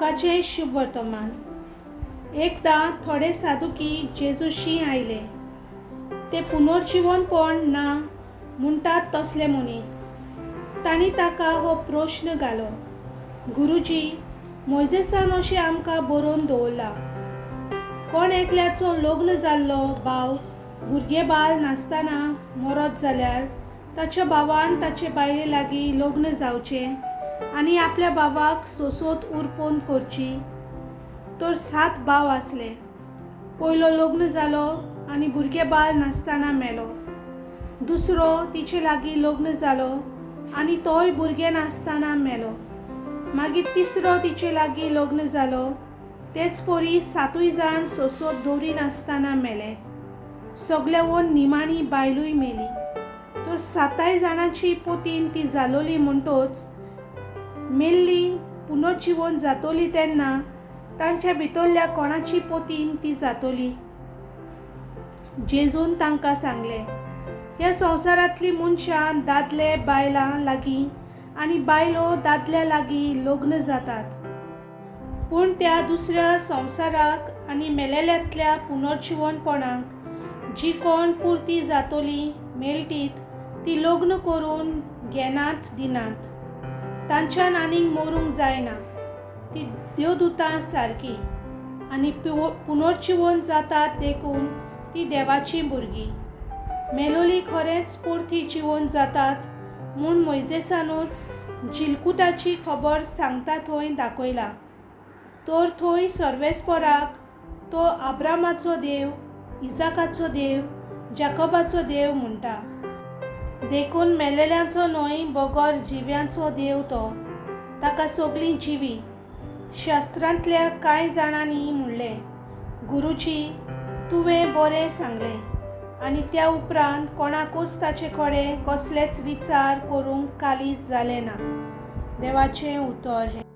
लुकाचें शुभवर्तमान. एकदां थोडे सादुकी जेजूशी आयले. ते पुनर्जिवनपण ना म्हणटात तसले मनीस. तांणी ताका हो प्रश्न घालो, गुरुजी, मोयजेसान अशें आमकां बरोवन दवरलां, कोण एकल्याचो लग्न जाल्लो भाव भुरगें बाळ नासतना मरत जाल्यार ताच्या भावान ताचे बायले लागीं लग्न जावचें आनी आपल्या भावाक सोसोत उरपोवन करची. तर 7 भाव आसले. पयलो लग्न जालो आनी भुरगें बाळ नासतना मेलो. दुसरो तिचे लागीं लग्न जालो आनी तोय भुरगें नासतना मेलो. मागीर तिसरो तिचे लागीं लग्न जालो. तेच परी 7 जाण सोसोत दवरिनासतना मेले. सगल्यावन निमाणी बायलूय मेली. तर 7 जाणांची पोतीन ती जालोली म्हणटोच मेल्ली पुनर्जिवन जातोली तेन्ना तांच्या भितरल्या कोणाची पोतीन ती जातोली. जेजून तांकां सांगलें, ह्या संवसारांतलीं मनशां दादले बायलां लागीं आनी बायलो दादल्या लागीं लग्न जातात, पूण त्या दुसऱ्या संवसाराक आनी मेलेल्यांतल्या पुनर्जिवनपणाक जी कोण पुरती जातोली मेळटीत ती लग्न करून घेनात दिनात. तांच्यान आनीक मरूंक जायना. ती देवदूतां सारकी आनी पुनर्जिवन जातात देखून ती देवाची भुरगीं. मेलोली खरेंच परती जिवन जातात म्हूण मोयजेसानूच जिलकुटाची खबर सांगता थंय दाखयला. तर थंय सर्वेस्पराक तो आब्रामाचो देव, इजाकाचो देव, जाकोबाचो देव म्हणटा. देखून मेलेल्यांचो न्हय बगर जिव्यांचो देव तो. ताका सगळीं जिवी. शास्त्रांतल्या कांय जाणांनी म्हणलें, गुरुजी, तुवें बरें सांगलें. आनी त्या उपरांत कोणाकूच ताचे कडेन कसलेच विचार करूंक कालीज जालें ना. देवाचें उतर हें.